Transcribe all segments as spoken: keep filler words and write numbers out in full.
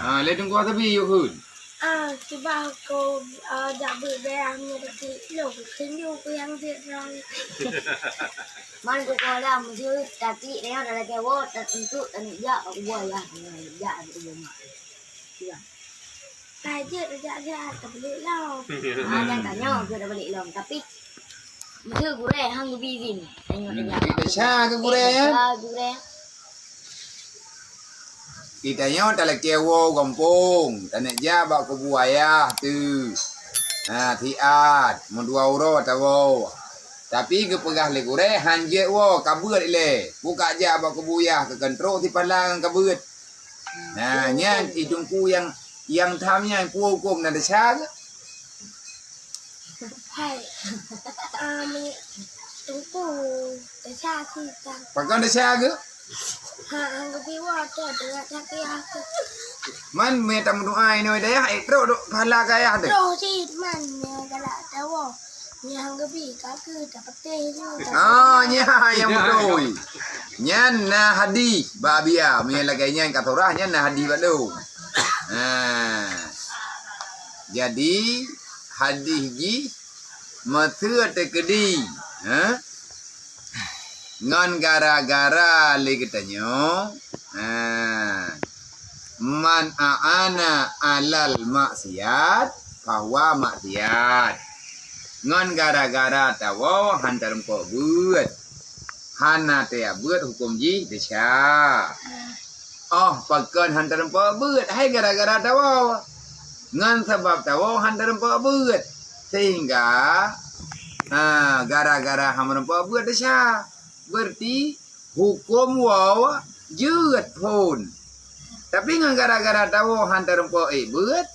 Ah, lé Teungku Asabi yue kheun. Ah, kiban ko, ah, jak beuet dayah nyoe teuka lôn, kheun yue peue nyang jeuet rang. Man ku kolam, meuseu tatik dayah dah lagèe woe, tatuntuk, taneuk jak bak kubu ayah, jak bak kubu mak. Kiban. Ka jeuet jak-jak, tabalek lom. Ah, nyang tanyoe keu tabalek lom, tapi meuseu gurèe han geubi izin. Tanyoe tajak. Kita sya keu gurèe, ya? Sya keu gurèe. Geutanyoe talakèe woe gampông, taneuk jak bak kubu ayah teuh. Ha, siat, meudua uroe tawoe. Tapi geupeugah lé gurèe, han jeuet woe, ka beuet ilèe. Bukak jak bak kubu yah, keu keuneuk trok sipala ngon ka beuet. Nah, nyan i Teungku nyang, nyang tham nyan, peue hukôm na desya keuh? Hai. Ami, Teungku, desya sih, Kang. Pakon desya keuh? Ha, han geubi woe teuh, deungon sakét hati. Man, meutameudoa inoe dayah, eh, trok dok pahala keu ayah teuh. Trok cit, man, nyoe galak tawoe. Nyan han geubi, ka keuh tapatéh ju. Ah, nyan nyang beutôi. Nyan na hadih bak Abia, meunyo lagèe nyan ka surah, nyan na hadih bak lôn. Ha. Jadi, hadih jih meuseu teukeudi, ha? Ngon gara-gara lé geutanyoe, ha, man a'ana alal maksiat fahuwa maksiat. Ngon gara-gara tawoe han tarumpok beuet, hana tajak beuet, hukôm jih desya. Oh, pakon han tarumpok beuet? Hai gara-gara tawoe. Ngon sabab tawoe han tarumpok beuet. Sehingga, ha, gara-gara han meurumpok beuet desya. Berarti hukôm woe jeuet phôn. Tapi ngon gara-gara tawoe han tarumpok ék beuet,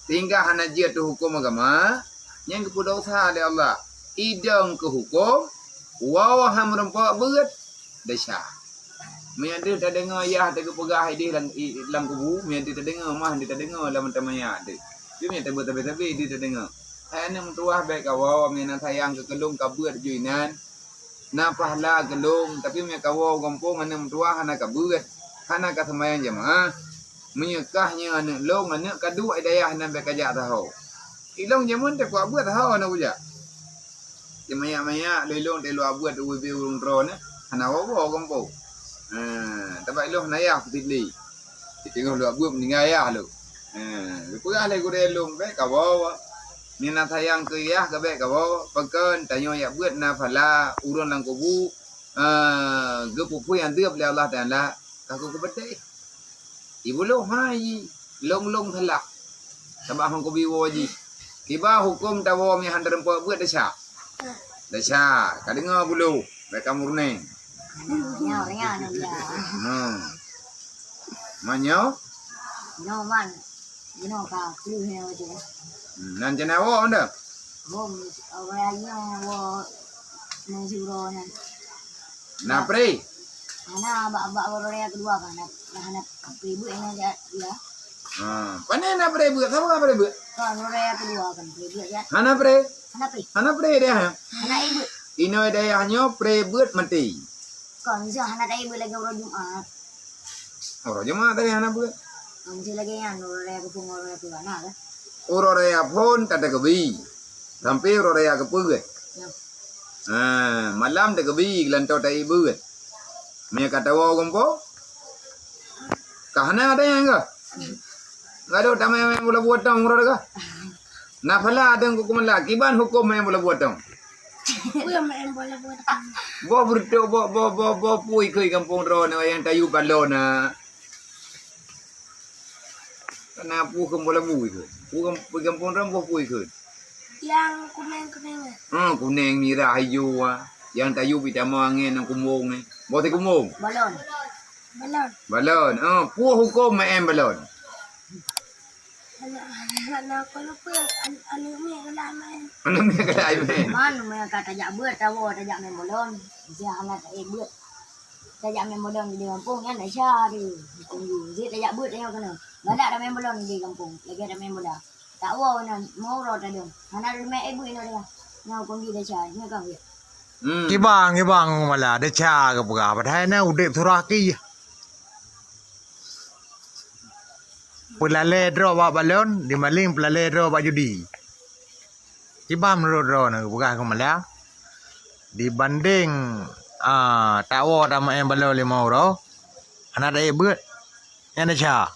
sehingga hana jeuet teuh hukôm agama, nyan geupeudosa lé Allah. Idong keu hukôm, woe han meurumpok beuet, desya. Meunyo deuh tadeungoe yah teuh geupeugah idéh lam, i, lam kubu, meunyo deuh tadeungoe, mah deuh tadeungoe lam mata mayat deuh. Cuma nyang tabeuet sabe-sabe deuh tadeungoe. Hai aneuk meutuwah, bèk kawoe, meunyo na sayang keu lôn ka beuet ju inan. Na pahala keu lôn, tapi meunyo kawoe gampông aneuk meutuwah hana ka beuet, hana ka seumayang jeumaah. Meunyo kah nyoe aneuk lôn, aneuk ka duek i dayah nan bèk kajak saho. Ilôn jameun teuh kuat beuet saho na kujak. Di manyak-manyak lôn ilôn teuh lôn beuet ubé ureueng droeneuh, hana woe-woe gampông. Ha, teuma ilôn hana yah peutit lé. Di teungoh lôn beuet meuninggai yah lôn. Ha, geupeugah lé gurèe lôn, bèk kawoe. Meunyo na sayang keu yah ka bèk kawoe, pakon tanyoe jak beuet na pahala ureueng lam kubu, ha, geupeuphon azeub lé Allah Taala, ka keuh kupeuteh. Ibu lôn hai lôn-lôn salah. Sabab han kubi woe jih. Kiban hukôm tawoe meuhan tarumpok beuet desya. Desya, ka deungoe bulu, bèk ka murni. Nyoe, nyoe, nyoe, nyoe. Hmm. Manyo? Nyoe man. Nyoe ka keuh nyoe tu. Hmm, nan cenah woe anda? Hom, awai nyoe woe nang suro nyan. Na pre? Hana, bak, bak uroe raya keudua kan, hana, hana pre beuet nyan, ya. Ha, pane na pre beuet, sapa pre beuet? Kan uroe raya keudua kan pre beuet, ya. Hana pre? Hana pre. Hana pre deh, ha? Hana pre beuet. Inoe dayah nyoe pre beuet maté. Kan miseu hana pre beuet lagèe uroe Jumat. Uroe Jumat tadi hana beuet. Kan miseu lagèe nyan, uroe raya keupung, uroe raya keudua na kan. Uroe raya phôn tateukeubie. Sampai uroe raya keupeuet. Ya. Ha, malam teukeubie geulantoe taék beuet. Meunyo ka tawoe gampông, ka hana ada nyang ka. Gadoh tamé-mé bola buet tong uroe ka. Na phala ada huköm Allah, kiban huköm main bola buet tong. Peue main bola buet tong? Boh beureutok, boh, boh, boh, boh pui keu gampông droeneuh nyang tayue balon na. Kana peue keu bola bui keu? Peue gam-, peue gampông droe boh pui keu? Nyang kuneng-kuneng. Hmm, kuneng, mirah, ijo, ah. Nyang tayue pih tamong angén nyang kumbong ni. Boh tikumbong? Balon. Balon. Balon. Ah, peue huköm maén balon? Aneuk, aneuk, aneuk, aneuk miet galak maén. Aneuk miet galak maén. Man, meunyo ka tajak beuet, tawoe tajak maén balon. Miseu hana taék beuet. Tajak maén balon di gampông nyan desya teuh. Huköm jih. Miseu tajak beuet tanyoe keunoe. Galak tamaén balon di gampông. Lagèe tamaén bola. Tawoe nyan, meu uroe tadong. Hana teumé ék beuet inoe desya. Nyan huköm jih desya. Nyoe ka beuet. Hmm. Kiban, kiban mala desya geupeugah. Padahai na udép surah ki. Peulalée droe bak balon dibanding peulalée droe bak judi. Kiban meunurot droeneuh geupeugah keu Malah, dibanding, a, tawoe tameu'en balon limong uroe, hana taék beuet, nyan desya.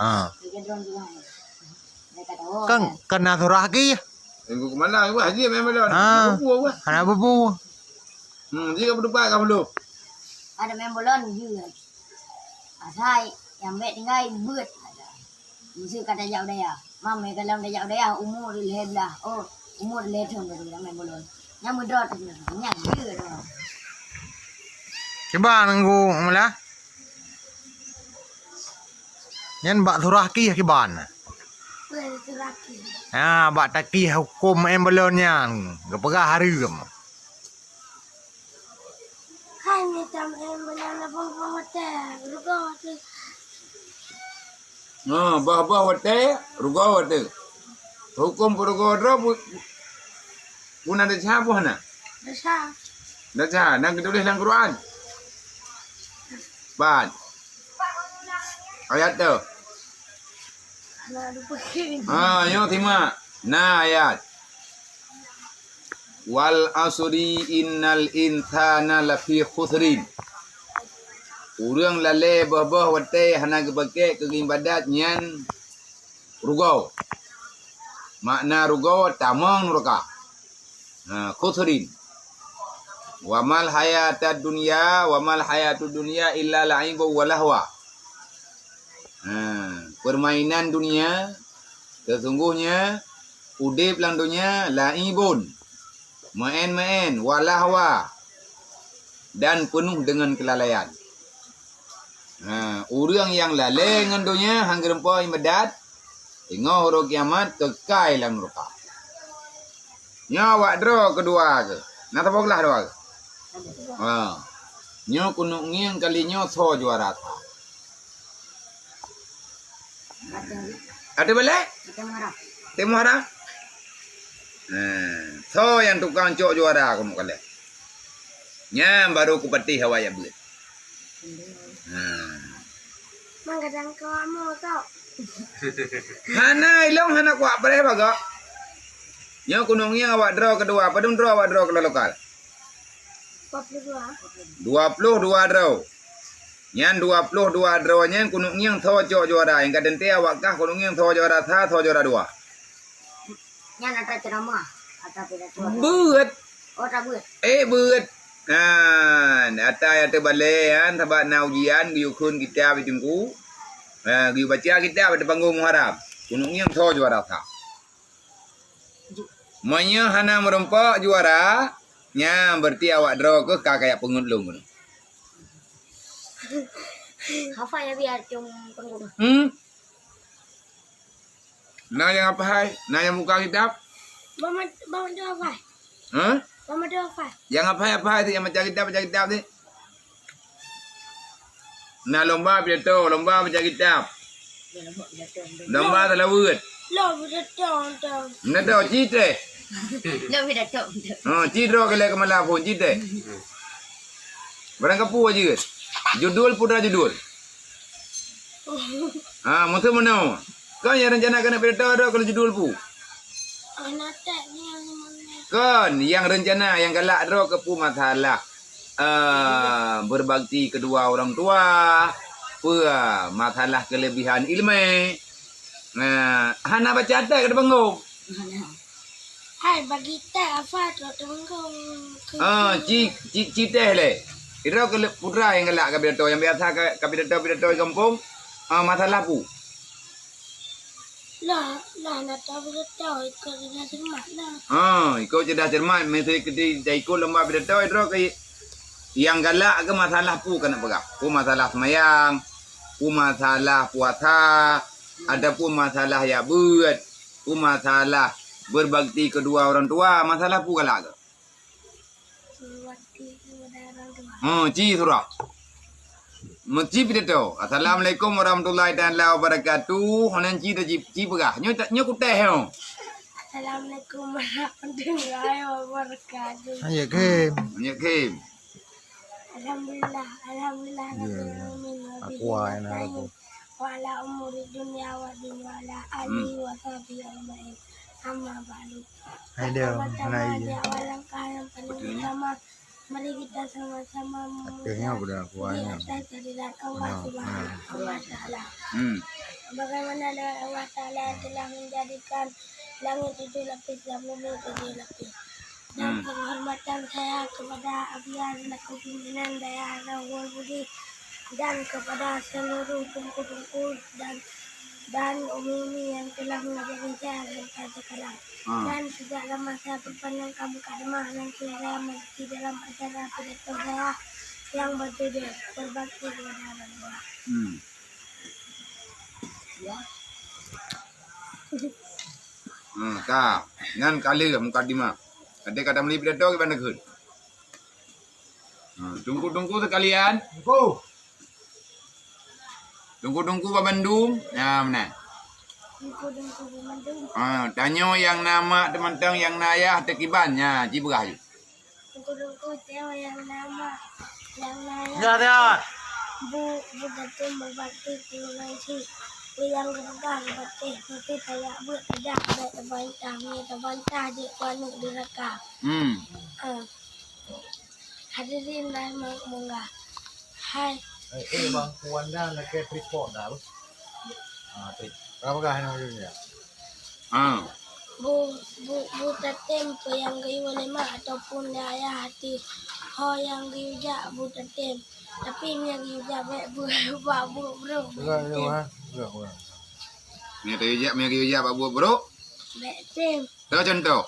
Ha. Kan, kan na surah aki. Minggu keumalam, wah, jih main balon. Ha. Hana bubu, wah. Hana bubu. Hmm, jih ka beutupat ka belum? Ada main balon, jih. Asai, nyang bèk tinggai beuet. Miseu ka tajak u dayah. Mam, meukalam tajak u dayah, umu lhèe blah. Oh, umu lhèe thôn baru main balon. Nyang meudroe tu, nyan jih tu. Kiban nanggu Malah. Nyan bak surah kih kiban. Bak surah kih. Ha, bak takih huköm main balon nyan. Geupeugah hareuem. Hai, mita main balon na bang-bang watèe. Rugoe watèe. Ha, bah-bah watèe, rugoe watèe. Huköm peurugoe droe pu-, puna desya boh na? Desya. Desya, nyang geutuléh lam Quran. Pat. Ayat tu. Ha, nyoe simak. Na ayat. Wal asri innal insana lafi khusrin. Ureuëng lalée boh-boh watée hana geupakék keu iébadat nyan rugoe. Makna rugoe tamong nuraka. Ha, khusrin. Wa mal hayatad dunya, wa mal hayatud dunya illa la'ibun wa lahwa. Ha, permainan dunia, sesungguhnya udeb lam donya la'ibun, meu'en-meu'en, wa lahwa, dan penuh dengan kelalaian. Ha, ureuëng nyang lalée ngon donya hana geureumpok iébadat, teungoh uroe kiamat keukai lam nuraka. Nyoe awak droe keudua keuh. Na saboh glah droe keuh? Ha. Nyoe keuneuk ngieng kali nyoe soe juara that. Ateueh balek? Ateueh muhara. Ha. Soe nyang tukang cok juara keuneuk kalek? Nyan baru kupatéh awak jak beuet. Ha. Manggadang kau amo tau. Hana ilong hana kuat preh bagak. Nyoe keuneuk ngieng awak droe keudua, padum droe awak droe keudua lokal? Dua puluh dua. Dua puluh dua droe. Nyan dua puluh dua droe nyan keuneuk ngieng soe cok juara. Nyang ka teuntée awak kah keuneuk ngieng soe juara sa, soe juara dua. Nyan atra ceramah, atra pidato. Beuet. Oh, atra beuet. Eh, beuet. Ha, atra nyang teubalée nyan sabab na ujian geuyue kheun kitab di teungku. Ha, geuyue baca kitab di panggong Muharram. Keuneuk ngieng soe juara sa. Meunyoe hana meurumpok juara, nyan berarti awak droe keuh ka kajak peungeut lôn keunoe. Hafai ya biar cung panggong. Hmm? Na nyang hafai? Na nyang buka kitab? Bang Mat-, Bang Madu hafai. Hah? Bang Madu hafai. Nyang hafai, hafai sit, nyang baca kitab, baca kitab sit. Na lomba pidato, lomba baca kitab. Lomba seulaweuet. Lo pidato, pidato. Pidato, ci teh. Lo pidato, pidato. Ha, ci droe keu lhèe keumalam phon, ci teh. Barang kapeue jeuet. Judul peue judul. Ha, meuteumeunoe. Kon nyang reuncana keuneuk pidato droe keu judul peue? Aneuk tek nyang mana? Kon nyang reuncana nyang galak droe keu peue masalah, eh, berbakti kedua orang tua, peue masalah kelebihan ilmu. Nah, hana baca tek keu teubengong. Hai, bagi tek apa tu teubengong? Ah, ci, ci, ci teh lé. Ira keu putra nyang galak ka pidato, nyang biasa ka, ka pidato-pidato di gampông, ah, masalah peue? Lah, lah na tahu betul, ikut cerdas cermat lah. Ha, ikut cerdas cermat, mesti kita ikut lomba pidato, itu ke yang galak ke masalah peue keuneuk peugah. Peue masalah semayang, peue masalah puasa, ataupun masalah jak beuet, peue masalah berbakti kedua orang tua, masalah peue galak ke? Berbakti kepada orang tua. Ha, ci surah. Meuci pidato. Assalamualaikum warahmatullahi taala wabarakatuh. Hana ci ta ci, ci peugah. Nyoe ta, nyoe kutéh nyoe. Assalamualaikum warahmatullahi wabarakatuh. Hanya kem. Hanya kem. Alhamdulillah, alhamdulillah, ya, rabbil alamin, aku wabihi nasta'in. Wa ala umuri dunya wa din wa ala alihi wa sahbihi ajma'in. Amma ba'du. Hai dia, Pertama-tama, hai dia. Di awal langkah yang paling Betulnya. Utama, mari kita sama-sama Akhirnya memuja udah keluarnya. Di atas hadirat Allah Nah, Subhanahu nah. Wa Taala. Hmm. Bagaimana dengan Allah Taala yang telah menjadikan langit tujuh lapis dan bumi tujuh lapis. Dan Hmm. penghormatan saya kepada Abiya selaku pimpinan Dayah Rawon Budi dan kepada seluruh teungku-teungku dan, dan umi-umi yang telah mengajari saya sampai sekarang. Hmm. Dan sejak lama saya berpanjang kamu kat rumah, nanti saya mengikuti dalam acara pidato saya yang berjudul Berbakti Kepada Orang Tua. Hmm. Hmm, ka. Nyan ka lheueh mukadimah. Até ka tameuli pidato kiban takheun. Hmm, teungku-teungku sekalian. Teungku. Teungku-teungku bandum. Nah, meunan. Teungku-teungku bandum. Ha, tanyoe nyang na mak teumantong nyang na ayah teukiban. Nya, jipeugah ju. Teungku-teungku, tanyoe nyang na mak, nyang na ayah. Ya, ya. Bu, bu Tatim beubakti keu ureueng chik. Peue nyang geupeugah geupatéh, tapi tajak beuet tajak, bèk tabantah, meunyoe tabantah jeuet keu aneuk duraka. Hmm. Ah. Hadirin rahimakumullah. Hai. Eh, eh, bang, Wanda lakèe tripod dah, bang. Ah, tripod. Berapa kah yang ujungnya? Ah. Bu, bu, bu Tatim peue nyang geuyue lé mak ataupun lé ayah ateueh ho nyang geuyue jak bu Tatim. Tapi meunyoe geuyue jak bèk bu, bak buet brok, bèk Bukan, tem. Bukan, bukan. Meunyoe geuyue jak, meunyoe geuyue jak bak buet brok? Bèk tem. Toh contoh?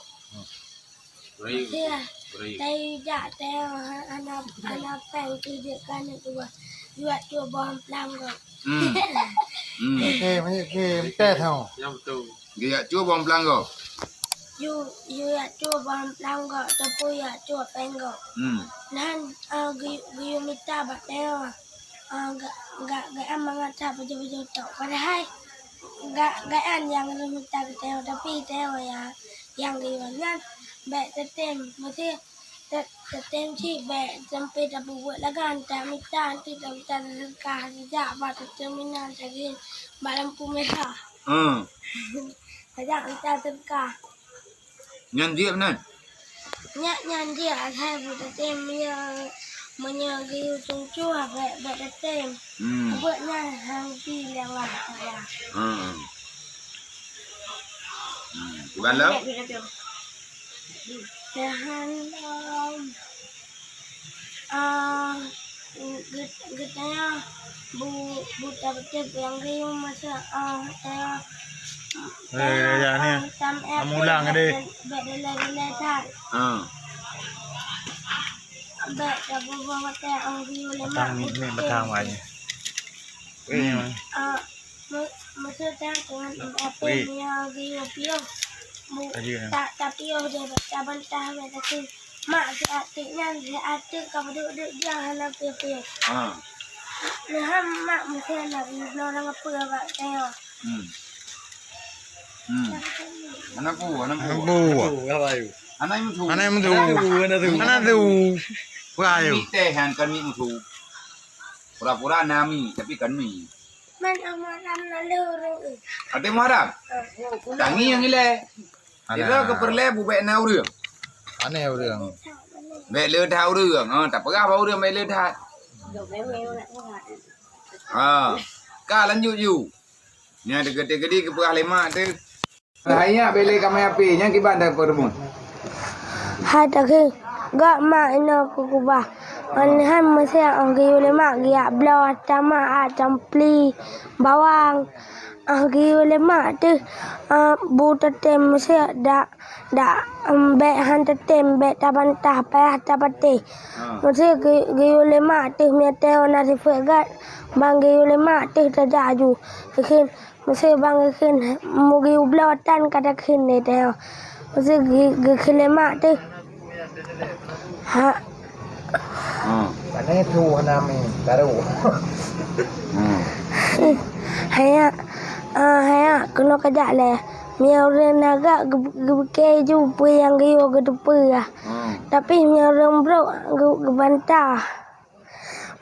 Iya. Tayue jak, tayue ha-, hana, hana péng keu jeuet keu aneuk tuha. Jeuet cuba boh amplang gob. Hmm. Hmm. Oke, oke, oke, tes ho. Geujak cuba boh amplang gob. Yu, yu jak cuba boh amplang gob, teupeu jak cuba péng gob. Hmm. Nan, eh, geu-, geuyue mita bak tayue. Ah, ga-, ga-, geuan mangat that pajoh-pajoh tok. Padahai ga-, geuan nyang geumita keu tayue, tapi tayue nyang, nyang geuyue nyan bèk tatem. Meusti ta-, tatem cit bèk sampai tapeubuet lagèe nyan, tamita, nyan tamita seudeukah, tajak bak tatem inan, tajak bak lampu merah. Hmm. Tajak mita seudeukah. Nyan jeuet meunan? Nyan, nyan jeuet asai bu tatem, meunyoe, meunyoe geuyue cueng-cueng bèk, bèk tatem. Hmm. Buet nyan han geubi lé Allah Taala. Hmm. Hmm. Kiban lom? Tahan lom. Ah, Geu-, geutanyoe bu-, buta beutôi nyang geuyue masa, ah, tanyoe, eh, tanyoe, ya, ni. Ah, tam-, eh, amulang, eh, deh. Bèk, bèk dilèe-dilèe that. Ah. Bèk taboh-boh watèe, ah, geuyue lé mak. Batang ni, ni beutôi batang awaknyan. Weh, hmm. Ah, me-, maksud tanyoe deungon, eh, apa, weh, meunyoe geuyue piôh. Bu-, ayo. Ta-, tapiôh deh, bantah-bantah, bèk tatem. Mak siat teuk nyan, siat teuk ka peuduek-duek jih hana piôh-piôh. Ha. Lheueh mak meusen na geubloe ureueng apeue bak tanyoe. Hmm. Hmm. Hana peue, hana peue. Hana peue. Hana meusu. Hana meusu. Hana meusu. Hana meusu. Peue ayo? Mi teh han kan mi meusu. Pura-pura na mi, tapi kan mi. Man Muharram lalu ureueng. Ada Muharram? Ah. Tangi nyang ilèe. Ada. Ira keu peureulèe bubèk na ureueng. Aneh ureueng. Bèk le that ureueng. Ha, tapeugah bak ureueng bèk le that. Ha. Ka lanjut ju. Nyan teukeudi-keudi geupeugah lé mak teuh. Hai nyak bèk le kamè api, nyan kiban dah peureumeun. Hai takheun, gak mak inoe kukeubah. Ngon han meusé 'oh geuyue lé mak geujak bloe ata mak, a campli, bawang. 'Oh geuyue lé mak teuh, a, bu tatem meusé dak, dak, em, bèk han tatem, bèk tabantah, payah tapatéh. Ha. Meusé geu-, geuyue lé mak teuh meunyoe na sifeuet gèt, ban geuyue lé mak teuh tajak aju. Geukheun, meusé ban geukheun, meugeuyue bloe tan ka takheun lé tanyoe. Meusé geu-, geukheun lé mak teuh. Ha. Hmm. Pane su hana mi, taru. Hmm. Hai nyak, ah, hai nyak, keunoe kajak lé. Meunyoe ureueng na gak geu-, geupike ju peue nyang geuyue geuteupeue. Hmm. Tapi meunyoe ureueng brok geu-, geubantah.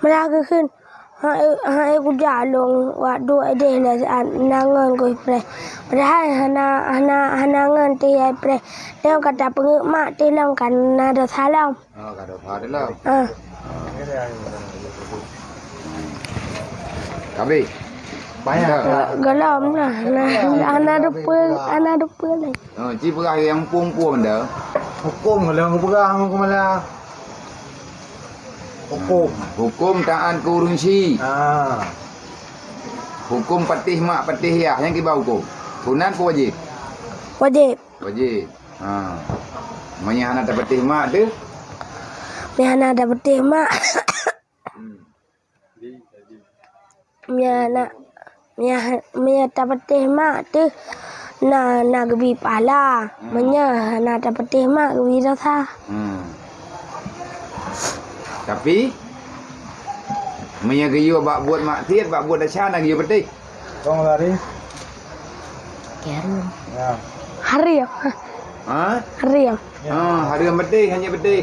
Meulah geukheun, Hai, hai kujak lôn wak duek idéh lé saát na ngon kuh preh. Padahai hana, hana, hana ngon teuh yai preh. Lôn ka tapeungeuet mak teuh lôn ka na desya lom. Oh, ka desya teuh lom. Ah. Ka abéh. Banyak. Gohlom lah. Nah, hana rupa, hana rupa lé. Oh, ci peugah nyang muphom-muphom dah. Huköm lôn peugah ngon keumalak. Huköm. Huköm taát keu ureueng chik. Ah. Huköm patéh mak, patéh yah, nyang kiban huköm. Sunat peu wajéb? Wajéb. Wajéb. Ha. Meunyo hana tapatéh mak teuh? Meunyo hana tapatéh mak. Hmm. Meunyo na, meunyo, meunyo tapatéh mak teuh na, na geubri pahala. Hmm. Meunyo hana tapatéh mak geubri desya. Hmm. Tapi, meunyo geuyue bak buet maksiat, bak buet desya, na geuyue patéh. Kong lari. Hareuem. Ya. Hareuem. Ha? Hareuem. Ha, hareuem patéh, hana patéh.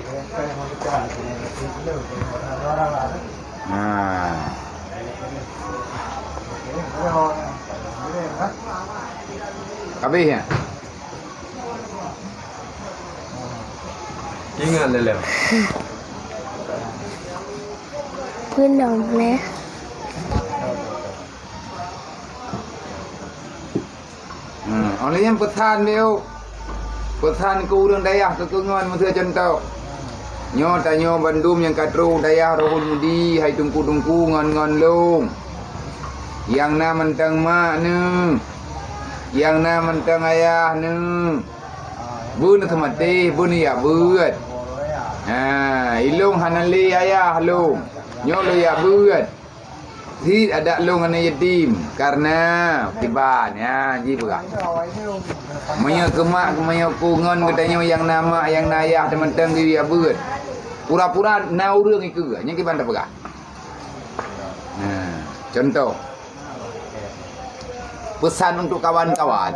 Ha. Habis ya? Ingat lé lom. Peulom lé. Hmm, oleh nyan peusan lé, oh. Peusan keu ureueng dayah keu keungon miseue cuntoh. Nyoe tanyoe bandum nyang ka trok dayah Rohul Mudi hai teungku-teungku ngon-ngon lôn. Nyang na mantong mak neuh. Nyang na mantong ayah neuh. Beuneuh seumatéh, beuneuh jak beuet. Ha, ilôn hana lé ayah lôn. Nyoe lôn jak beuet. Cit adak lôn aneuk yatim, karena kiban, ya, ji peugah. Meunyoe keu mak, meunyoe keu ngon geutanyoe nyang na mak, nyang na ayah, teumantong geuyue beuet. Pura-pura na ureueng ikeue, nyan kiban tapeugah. Nah, contoh. Pesan untuk kawan-kawan.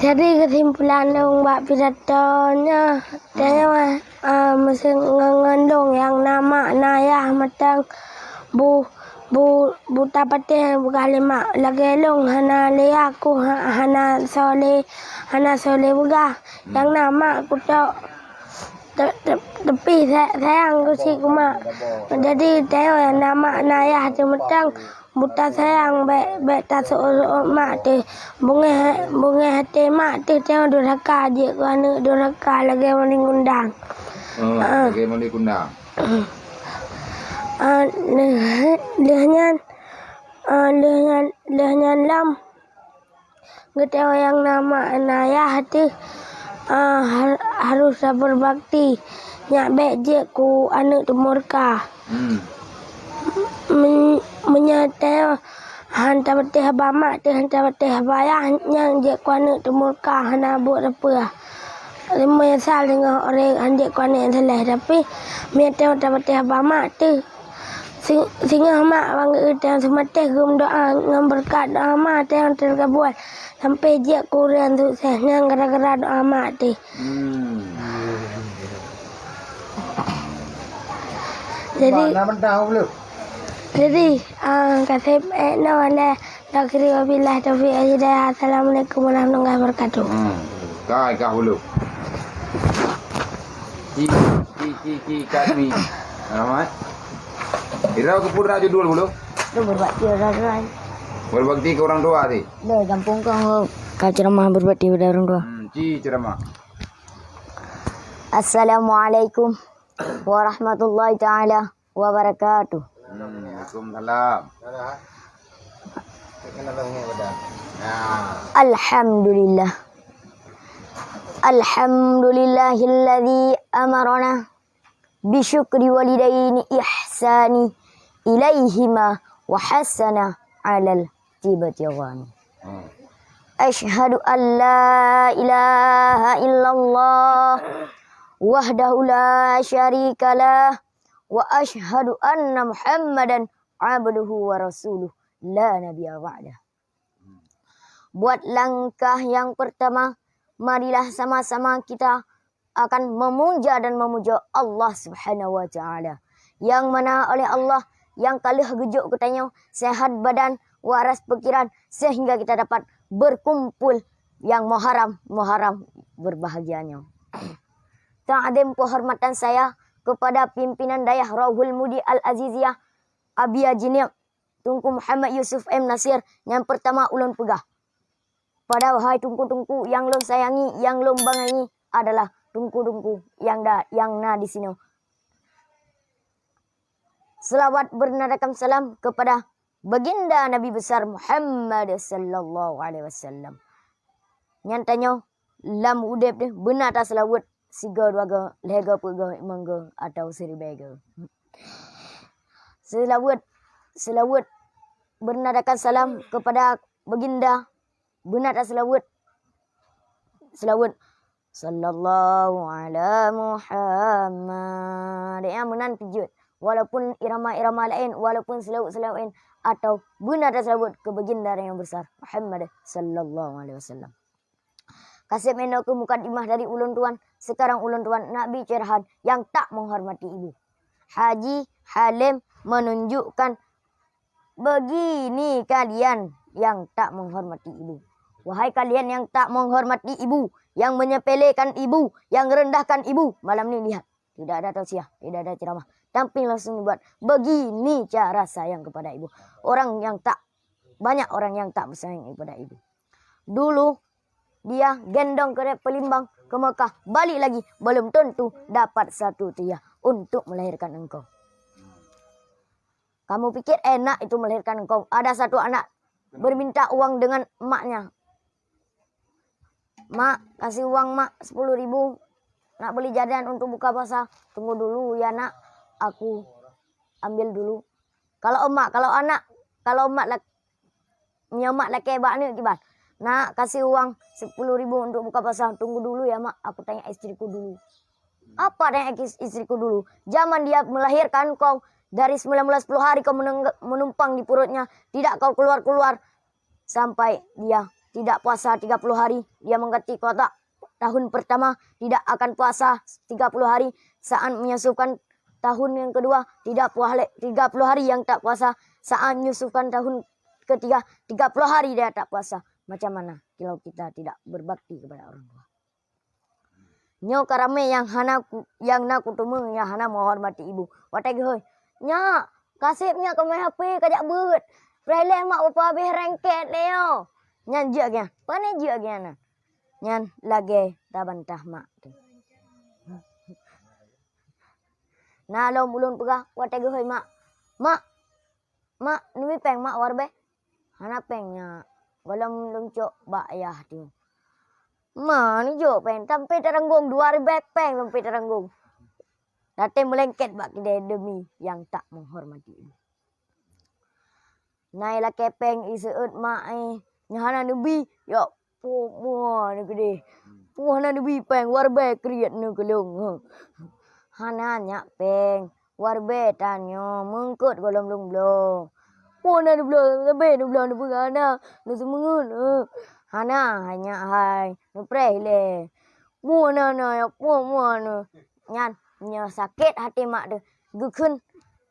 Jadi, keusimpulan lôn bak pidato nyoe, tanyoe, ah, meuseue ngon, ngon lôn nyang na mak na yah mantong bu, bu, bu tapatéh peugah lé mak. Lagèe lôn hana lé aku, ha, hana soe lé, hana soe lé peugah. Nyang na mak kutok te-, te-, teupih sa-, sayang keu si keu mak. Jadi, tanyoe nyang na mak na yah teuh mantong, buta sayang, bèk, bèk taseuôt-seuôt mak teuh. Beungèh, beungèh até mak teuh tanyoe durhaka, jeuet keu aneuk durhaka lagèe maling kundang. Oh, ah, lagèe maling kundang. Ah, lheueh, lheueh nyan, ah, lheueh nyan, lheueh nyan lom. Geutanyoe nyang na mak na yah teuh, ah, har-, harôh beubakti. Nyak bèk jeuet keu aneuk teumurka. Hmm. Men-, meunyoe tanyoe han tapatéh haba mak teuh, han tapatéh haba yah, nyan jeuet keu aneuk teumurka, hana buet sapeue. Meunyoe sal singoh ureueng han jeuet keu aneuk nyang saleh, tapi meunyoe tanyoe tapatéh haba mak teuh, Si-, singoh mak bak geuteueng seumatéh geumeudoá ngon beureukat doá mak teuh nyang teukabeul sampoe jeuet keu ureueng sukses nyan gara-gara doá mak teuh. Hmm. Jadi, jadi, ah, kaseb, eh, no, lé, akhiri wabillahi taufiq wal hidayah. Assalamualaikum warahmatullahi wabarakatuh. Hmm. Kai kah hulu. Ci, ci, ci, ci, kat mi. Alamat. Irau ke pura judul dulu. Lu berbakti orang tua. Berbakti ke orang tua, ti? Lu gampong kau, kau ceramah berbakti pada orang tua. Hmm, ci ceramah. Assalamualaikum warahmatullahi taala wabarakatuh. Hmm, waalaikumsalam. Alhamdulillah. Alhamdulillahilladzi amarana bisyukri walidaini ihsani ilaihima wa hasana alal tibati ghani. Hmm. Asyhadu an la ilaha illallah wahdahu la syarikalah wa asyhadu anna Muhammadan abduhu wa rasuluh la nabiyya ba'dah. Buat langkah yang pertama, marilah sama-sama kita akan memuja dan memuja Allah Subhanahu wa Ta'ala, yang mana oleh Allah nyang ka lheueh geujok keu tanyoe seuhat badan, waras pikiran, sehingga kita dapat berkumpul yang Muharram, Muharram berbahagia nyoe. Takzim penghormatan saya kepada pimpinan Dayah Rauhul Mudi Al-Aziziyah, Abi Haji Niek, Teungku Muhammad Yusuf M Nasir, nyang pertama ulôn peugah. Padahai teungku-teungku nyang lôn sayangi, nyang lôn bangai adalah teungku-teungku nyang da-, nyang na di sinoe. Selawat bernadakan salam kepada Baginda Nabi Besar Muhammad sallallahu alaihi wasallam. Nyan tanyoe lam udeb deh beuna taseulaweuet sigoe dua goe, lhèe goe, peuet goe, limong goe, atau siribèe goe. Seulaweuet, seulaweuet bernadakan salam kepada Baginda, beuna taseulaweuet. Seulaweuet, "Sallallahu ala Muhammad." Ya, meunan peujeuet. Walaupun irama-irama laén, walaupun seulaweuet-seulaweuet laén, atau beuna taseulaweuet keu Baginda nyang besar, Muhammad sallallahu alaihi wasallam. Kaseb nyoe keuh mukadimah dari ulôn tuan. Sekarang ulôn tuan nak bicarakan nyang tak menghormati ibu. Haji Halim menunjukkan, begini kalian yang tak menghormati ibu. Wahai kalian yang tak menghormati ibu, yang menyepelekan ibu, yang rendahkan ibu, malam ni lihat. Tidak ada tausiah, tidak ada ceramah. Tapi langsung dibuat. Begini cara sayang kepada ibu. Orang yang tak, banyak orang yang tak bersayang kepada ibu. Dulu, dia gendong keuret peulimbang ke Mekah, balik lagi, belum tentu dapat satu rupiah untuk melahirkan engkau. Kamu pikir enak itu melahirkan engkau? Ada satu anak berminta uang dengan emaknya. "Mak, kasih uang, Mak, sepuluh ribu. Nak beli jajan untuk buka puasa." "Tunggu dulu ya, Nak. Aku ambil dulu." Kalau emak, kalau anak, kalau emak lak-, meunyoe mak lakèe bak aneuk kiban, "Nak, kasih uang sepuluh ribu untuk buka puasa." "Tunggu dulu ya, Mak. Aku tanya istriku dulu." "Apa tanya is-, istriku dulu? Zaman dia melahirkan kau, dari sembilan belas puluh hari kau meneng-, menumpang di perutnya, tidak kau keluar-keluar." Sampai dia tidak puasa tiga puluh hari, dia mengganti kotak tahun pertama tidak akan puasa tiga puluh hari, saat menyusupkan tahun yang kedua tidak puasa tiga puluh hari yang tak puasa, saat menyusupkan tahun ketiga tiga puluh hari dia tak puasa. Macam mana kalau kita tidak berbakti kepada orang tua? Nyoe ka ramé nyang hana ku-, nyang na kuteumé nyang hana meuhormati ibu. Watèe geuhôi, "Nyak, kaseb nyak keumeung H P kajak beuet. Preh lé mak upah abéh rengket lé nyoe." Nyan jeuet geuh. Pane jeuet geuh nyan? Nyan lagèe tabantah mak teuh. Na lom ulôn peugah watèe geuhôi mak, "Mak, Mak, neubri péng mak, dua ribèe?" "Hana péng nyak, gohlom lôn cok bak ayah teuh." "Ma neujok péng, sampai taranggong, dua ribèe péng sampai taranggong." Tatem meulengket bak keudè demi nyang tak menghormati. Na ilakèe péng iseuôt mak, eh, nyan hana neubri, ya Poh mua neuh keudeh. Poh na neubi péng, dua ribèe kriet neuh keu lôn. Hana nyak péng, dua ribèe tanyoe meungkot gohlom lôn bloe. Poh na neubloe, leubeh neubloe neupeugah hana, neuseumeungeut. Hana, hai nyak hai, neupreh ilèe. Poh na na, ya poh mua neuh. Nyan, nyoe sakét até mak teuh, geukheun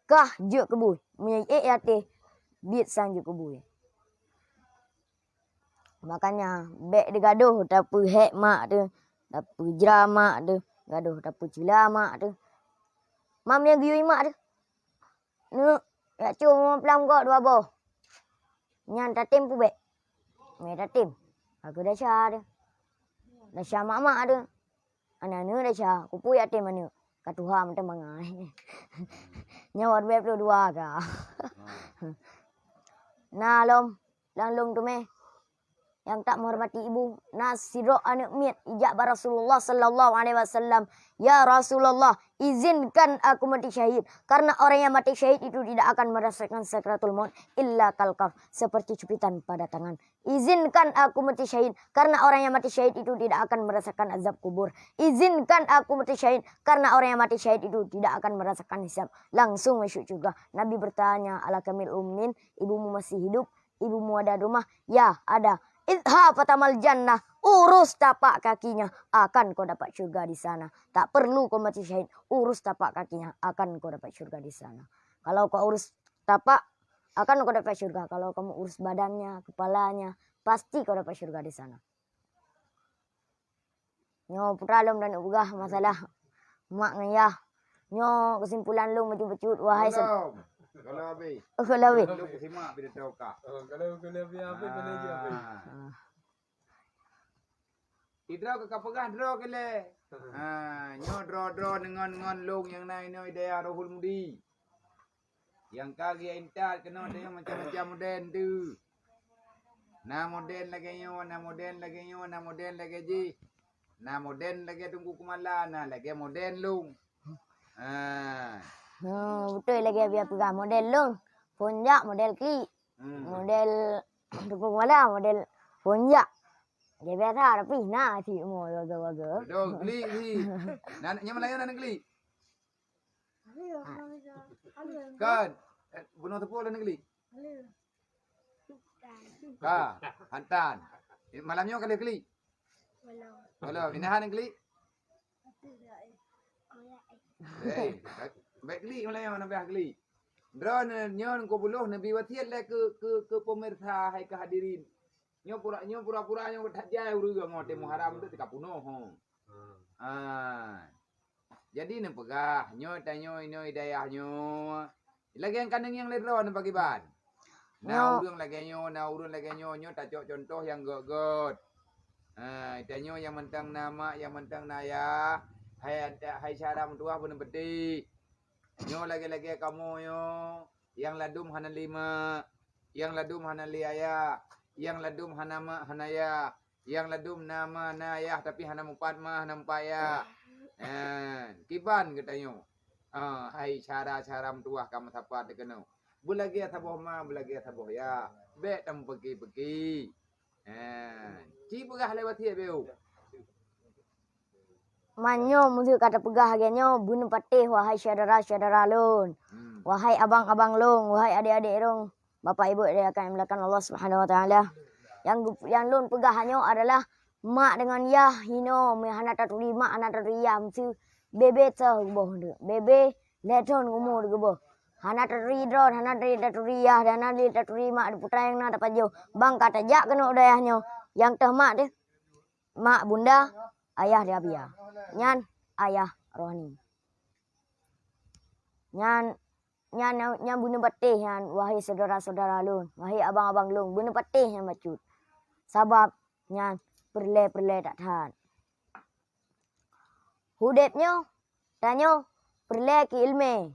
kah jeuet keu bui. Meunyoe ék até, biet sang jeuet keu bui. Makanya, bèk digadoh tapeuhèk mak teuh, tapeujra mak teuh, gadoh tapeucila mak teuh. Mam nyang geuyue mak teuh. Neuk, jak cok mak plam gob dua boh. Nyan tatem peubèk. Mé tatem. Ka keuh desya teuh. Desya mak-mak teuh. Aneuk-aneuk desya, kupeue yatim aneuk. Ka tuha mantong mangat. Nyoe dua puluh dua ka. Na lom, lam lôn teumé. Nyang tak menghormati ibu, na sidroe aneuk miet ijak bak Rasulullah sallallahu alaihi wasallam, "Ya Rasulullah, izinkan aku mati syahid, karena orang yang mati syahid itu tidak akan merasakan sakratul maut illa kal qarh, seperti cupitan pada tangan." Izinkan aku mati syahid, karena orang yang mati syahid itu tidak akan merasakan azab kubur. Izinkan aku mati syahid, karena orang yang mati syahid itu tidak akan merasakan hisab, langsung masuk syurga. Nabi bertanya, "Alaka min ummin, ibumu masih hidup?" "Ibumu ada di rumah?" "Ya, ada." "Idhhab fatamal jannah, urus tapak kakinya, akan kau dapat syurga di sana. Tak perlu kau mati syahid, urus tapak kakinya, akan kau dapat syurga di sana." Kalau kau urus tapak, akan kau dapat syurga. Kalau kamu urus badannya, kepalanya, pasti kau dapat syurga di sana. Nyoe putra lom dan peugah masalah mak ngon yah. Nyoe kesimpulan lôn bacut-bacut, wahai se- Belum. Kalau habis. Oh, kalau habis. Belum simak pidato kah. Oh, kalau, kalau habis, habis, boleh je habis. Ah. Ah. Idroe ka peugah droe keu lé. Ha, nyoe droe-droe deungon ngon lôn nyang na inoe di dayah Rohul Mudi. Nyang ka geuintat keunoe teuh macam-macam model tu. Na model lagèe nyoe, na model lagèe nyoe, na model lagèe jih. Na model lagèe Teungku Keumala, na lagèe model lôn. Ha. Hmm, beutôi lagèe biasa peugah model lôn. Phôn jak model klik. Hmm. Model Teungku Keumala model phôn jak. Lagèe biasa tapi na cit mo bagoe-bagoe. Beutôi, klik cit. Na, nyang Meulayu na klik. Kan? Eh, bunoe teupeu lé klik. Ka, hantan. Eh, malam nyoe ka lheueh klik? Belum. Belum. Inoe hana klik? Eh, bèk klik malam nyoe, hana bèk klik. Droeneuh nyoe keu buloh neubi wasiet lé keu, keu, keu pemirsa hai keu hadirin. Nyoe pura, nyoe pura-pura nyoe that jai ureueng ngon watèe Muharram tu teuka peunoh ho. Ah. Jadi neupeugah, nyoe tanyoe inoe di dayah nyoe, lagèe nyang ka neungieng lé droeneuh pakriban. Na ureueng lagèe nyoe, na ureueng lagèe nyoe, nyoe tacok cuntoh nyang göt-göt. Ha, tanyoe nyang mantong na mak, nyang mantong na yah, hai, hai syedara meutuwah beuneupeuteh. Nyoe lagèe-lagèe kamoe nyoe, nyang ladôm hana lé mak, nyang ladôm hana lé ayah, nyang ladôm hana mak hana yah, nyang ladôm na mak na yah tapi hana mupat mak hana mupat yah. Eh, kiban geutanyoe. Ah, hai syedara-syedara meutuwah ka meusapat keunoe. Beulagèe saboh mak, beulagèe saboh yah. Bèk tameupeuki-peuki. Eh, ci peugah lé wasiet beu. Meunyoe meuseu ka tapeugah lagèe nyoe, beuneupatéh, wahai syedara-syedara lôn, hmm, wahai abang-abang lôn, wahai adék-adék lôn, bapak ibu yang dimuliakan Allah Subhanahu wa Taala. Nyang geu-, nyang lôn peugah nyoe adalah mak deungon yah hinoe, meu hana taturi mak, hana taturi yah, meuseu bebe soe geuboh, bebe lhèe thôn umu geuboh. Hana taturi droe, hana taturi yah, hana taturi mak, di putra nyang na tapajoh. Bang ka tajak keunoe u dayah nyoe, nyang teuh mak teuh. Mak bunda, ayah di Abia. Nyan ayah rohani. Nyan, nyan, nyan beuneupatéh nyan, wahai syedara-syedara lôn, wahai abang-abang lôn, beuneupatéh nyan bacut. Sabab nyan peureulèe-peureulèe that-that. Udép nyoe, tanyoe peureulèe keu ileumèe,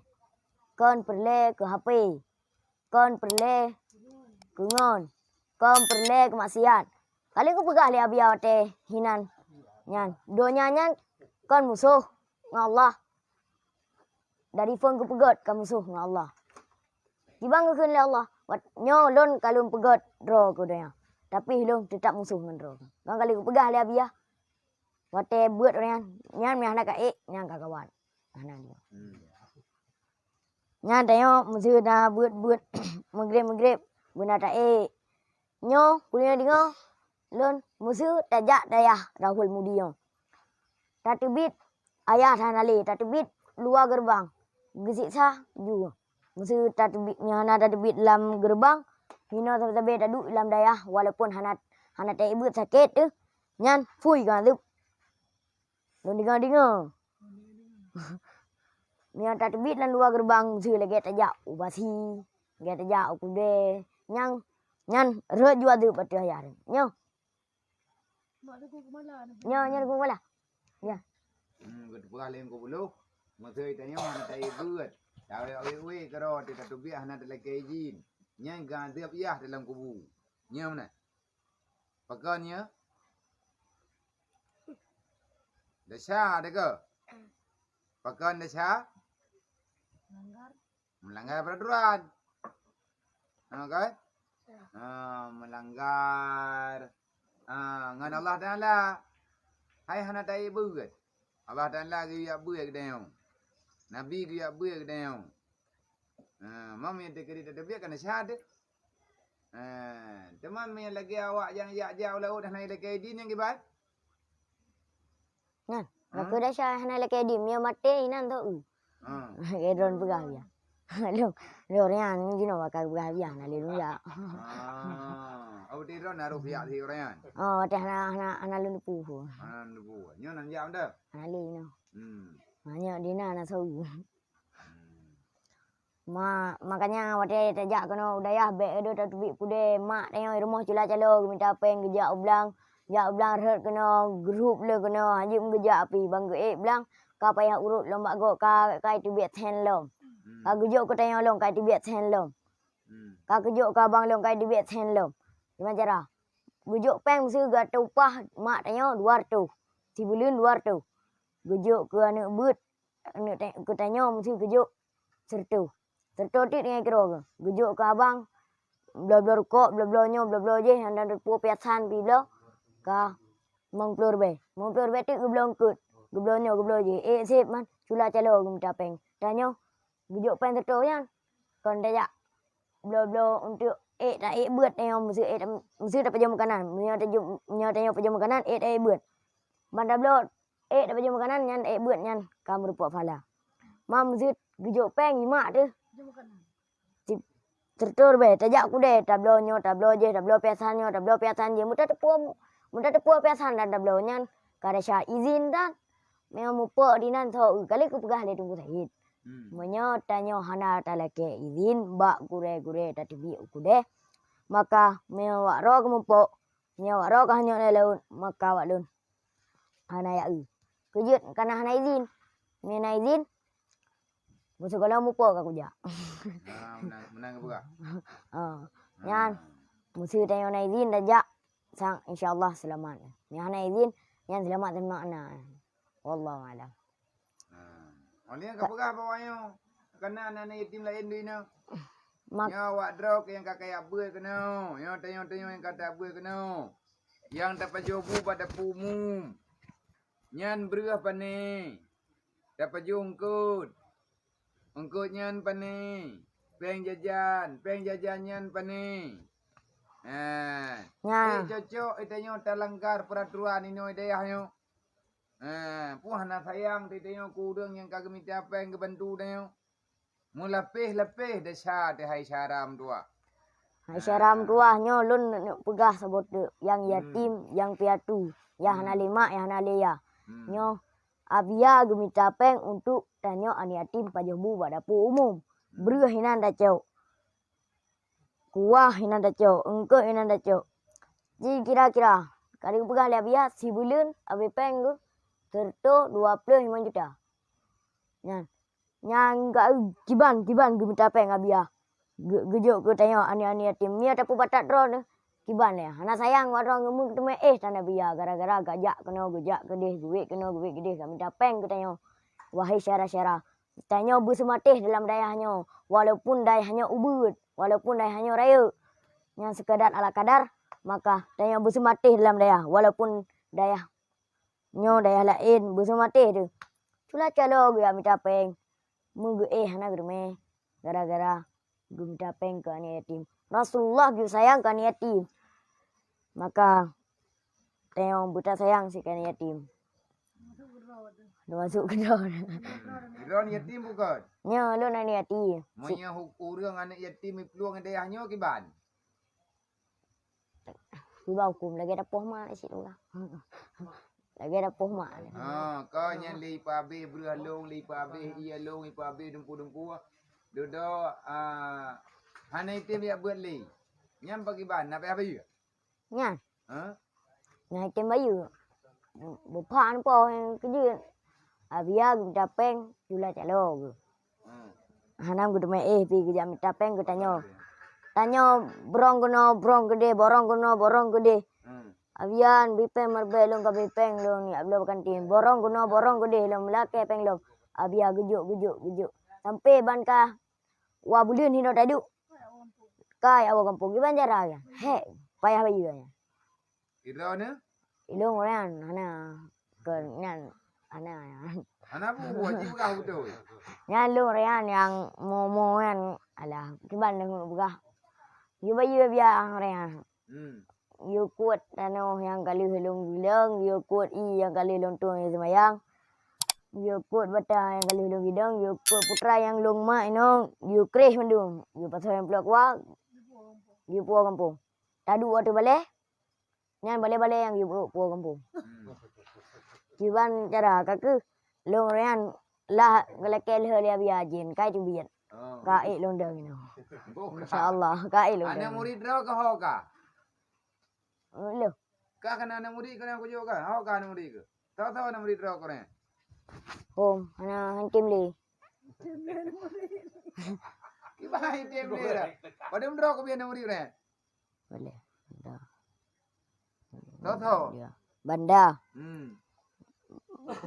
kon peureulèe keu H P. Kon peureulèe keu ngon, kon peureulèe keu maksiat. Ka lheueh kupeugah lé Abia watèe hinan nyan, donya nyan kon musoh ngon Allah. Dari phôn geupeugöt ka musoh ngon Allah. Kiban geukheun lé Allah, wat-, nyoe lôn ka lôn peugöt droe keu donya, tapi lôn teutap musoh ngon droe. Kan ka lheueh kupeugah lé Abia, watèe beuet nyan, nyan meuhana ka ék, nyan ka kawan. Hana lé. Hmm. Nyan tanyoe meuseu na beuet-beuet, meugreb-meugreb, beuna taék. Nyoe, keuneuk deungö, lôn meuseu tajak dayah Rahul Mudi nyoe. Tateubiet ayah hana lé, tateubiet luwa geureubang, geusiksa ju. Meuseu tateubiet, nyoe hana tateubiet lam geureubang, hinoe sabe-sabe taduek lam dayah, walaupun hana, hana taék beuet sakét teuh, nyan phui keu azeueb. Lôn deungö-deungö. Meunyoe tateubiet lam luwa geureubang, meuseu lagèe tajak u Basi, lagèe tajak u Kudée, nyang, nyan rhot ju azeueb ateueh ayah nyoe. Nyoe, nyoe Teungku Keumala. Ya. Hmm, geupeugah lé Teungku Buloh, meuseu tanyoe hana taék beuet. Tawé-wé keudroe tateubiet hana talakèe idhin. Nyan geuazeueb yah dalam kubu. Nyoe meunan. Pakon nyoe? Desya teuh keu? Pakon desya? Melanggar. Melanggar peraturan. Ha, kan? Ya. Ha, melanggar, ha, ngon Allah Taala. Hai hana taék beuet. Allah Taala geuyue beuet geutanyoe. Nabi geuyue beuet geutanyoe. Ha, mam nyang teukeuri tateubiet kan desya teuh. Ha, teuma meunyoe lagèe awak nyang jak-jak u laôt hana ilakèe idhin nyang kiban? Nyan, ha? Lagèe desya hana ilakèe idhin, meunyoe maté inan tho u. Ha. Lagèe droen peugah ya. Lôn, lôn nyan jinoe bakal beurhadiah na lôn jak. Ah, oh, di droe na rupiah di ureueng nyan? Oh, teuh hana, hana, hana lôn teupeu. Hana lôn teupeu. Nyoe nan jak dah? Hana lé nyoe. Hmm. Hanya di na, na saweue. Hmm. Ma-, makanya watèe tajak keunoe u dayah, bèk deuh tateubiet keudè. Mak tanyoe i rumoh cula calo geumita pèng, geujak u blang, jak u blang rhot keunoe, geurup lé keunoe, hana jeuet meugeujak pih, ban geuék blang, ka payah urot lom bak gob, ka, ka teubiet sèn lom. Hmm. Ka geujok keu tanyoe lom, ka teubiet sèn lom. Hmm. Ka geujok keu abang lom, ka teubiet sèn lom. Kiban cara? Geujok pèng meusieu geuatô upah mak tanyoe dua reutôh. Sibuleuen dua reutôh. Geujok keu aneuk beuet, aneuk ta-, keu tanyoe meusieu geujok sireutôh. Sireutôh teuk nyan keudroe geuh. Geujok keu abang, bloe-bloe rukok, bloe-bloe nyoe, bloe-bloe jéh, nyang dan teupeu piasan pih bloe, ka limong ploh ribèe. Limong ploh ribèe teuk geubloe eungkôt. Geubloe nyoe, geubloe jéh. Ék sép man, cula calo geumita pèng. Tanyoe geujok pèng sireutôh nyan, kon tajak bloe-bloe untuk ék, taék beuet tanyoe meusieu ék ta-, meusieu tapajoh makanan. Meunyoe tajo-, meunyoe tanyoe pajoh makanan, ék taék beuet. Ban tabloe ék tapajoh makanan nyan, ék beuet nyan ka meurumpok pahala. Ma meusieu geujok pèng jimak teuh. Sip-, sireutôh ribèe, tajak keudè, tabloe nyoe, tabloe jéh, tabloe piasan nyoe, tabloe piasan jéh. Meutateupeue, meutateupeue piasan dan tabloe nyan ka desya izin dan. Meunyoe mupok dinan tho, ka lheueh geupeugah lé Teungku Said. Hmm. Meunyoe tanyoe hana talakèe izin bak gurèe-gurèe tateubiet u keudè, maka meunyoe wak droe geumupok, meunyoe wak droe ka hanyok lé laôt, maka wak lôn hana jak-eu. Keu jeuet kana hana izin. Meunyoe na izin, meusigohlom mupok ka kujak. Ah, meunan, meunan geupeugah. Ah, nyan, meusieu tanyoe na izin tajak, sang insya Allah seulamat. Meunyoe hana izin, nyan seulamat-seulamat na. Wallahu a'lam. Ha. Oleh ka peugah bak awak nyoe, kana aneuk-aneuk yatim laén di inoe. Mak- Nyoe awak droe nyang ka kaya beuet keunoe. Nyoe tanyoe-tanyoe nyang ka tabeuet keunoe. Nyang tapajoh bu bak dapu umum. Nyan breueh pané. Tapajoh eungkôt. Eungkôt nyan pané. Pèng jajan, pèng jajan nyan pané. Ha. Nya. Eh, cocok, eh, tanyoe talanggar peuraturan inoe dayah nyoe. Eh, peue hana sayang teuh tanyoe keu ureueng nyang ka geumita pèng geubantu tanyoe. Meulapéh-lapéh desya teuh hai syedara meutuwah. Hai syedara meutuwah, nyoe lôn neuk peugah saboh teuk, nyang yatim, nyang piatu, nyang hana lé mak, nyang hana lé yah. Hmm. Nyoe Abia geumita pèng untuk tanyoe aneuk yatim pajoh bu bak dapu umum. Hmm. Breueh inan tacok. Kuah inan tacok, eungkôt inan tacok. Ji kira-kira, ka geupeugah lé Abia, sibuleuen abéh pèng geuh sireutôh dua ploh limong juta. Nyan, nyan ka kiban-kiban geumita pèng Abia. Geu-, geujok keu tanyoe aneuk-aneuk yatim. Meunyoe tapeubatat droe neuh, kiban lé. Hana sayang bak droe, geumeuteumé éh tan Abia gara-gara geujak keunoe, geujak keudéh, geuwét keunoe, geuwét keudéh, geumita pèng keu tanyoe. Wahai syedara-syedara, tanyoe beuseumatéh dalam dayah nyoe, walaupun dayah nyoe ubeuet, walaupun dayah nyoe rayeuk, nyang seukedat ala kadar, maka tanyoe beuseumatéh dalam dayah, walaupun dayah nyoe dayah laén beuseumatéh teuh. Cula calo geujak mita pèng, meugeuéh hana geuteumé, gara-gara geumita pèng keu aneuk yatim. Rasulullah geusayang keu aneuk yatim. Maka, tanyoe beutasayang sit keu aneuk yatim. Termasuk keudroe. Droe yatim bukon? Nyoe, lôn aneuk yatim. Meunyoe hu-, ureueng aneuk yatim iplueng dayah nyoe kiban? Kiban huköm lagèe dapoh mak cit ureueng. Lagèe dapoh mak. Ha, ka nyan lé ipeuabéh breueh lôn, lé ipeuabéh ié lôn, ipeuabéh dumpeue-dumpeue. Dudoe, a, hana item jak beuet lé. Nyan pakriban, na payah bayeue? Nyan. Ha? Na item bayeue. Beupat po nyang keujeuet. Abia geumita pèng, cula calo geuh. Hmm. Hana geuteumé éh pih geujak mita pèng geutanyoe. Tanyoe brong keunoe, brong keudéh, borong keunoe, borong keudéh. Hmm. Abia bri pèng meureubeue lôn ka bri pèng lôn, ya Allah, beukantin. Borong keunoe, borong keudéh lôn, meulakèe pèng lôn. Abia geujok, geujok, geujok. Sampoe ban ka dua buleuen hinoe taduek. Ka awak gampông, kiban cara nyan. Hék, payah bayeue nyan. Droeneuh? Ilôn ureueng nyan, hana. Keu nyan, hana. Hana peue, jipeugah beutôi. Nyan lôn ureueng nyan nyang mo-mo nyan, alah, kiban lôn peugah. Yue bayeue biasa ureueng nyan. Hmm. Yue kuet tanoh nyang ka lheueh lôn gulong, yue kuet ié nyang ka lheueh lôn tueng seumayang. Yue kot bata nyang ka lheueh lôn gidong, yue kot putra nyang lôn mak inong, yue kreh mandum, yue pasoe nyang plok kuah, yue puwoe gampông. Taduek ateueh balée, nyan balée-balée nyang yue puwoe gampông. Hmm. Kiban cara ka keuh lôn rian lah geulakée lheueh lé Abiya jén, kai teubiet. Oh. Ka ék lôn dong inoe. Boh ka. Insya Allah, ka ék lôn dong. Aneuk murit droe keuh ho ka? Lôn. Ka keunan aneuk murit keunan kujok ka? Ho ka aneuk murit keuh? Tho-tho aneuk murit droe keuh nyan? Hom, hana hantom lé. Kiban hantom lé dah. Padum droe keuh bie aneuk murit nyan? Boleh. Dah. Tho-tho. Dia. Banda. Hmm.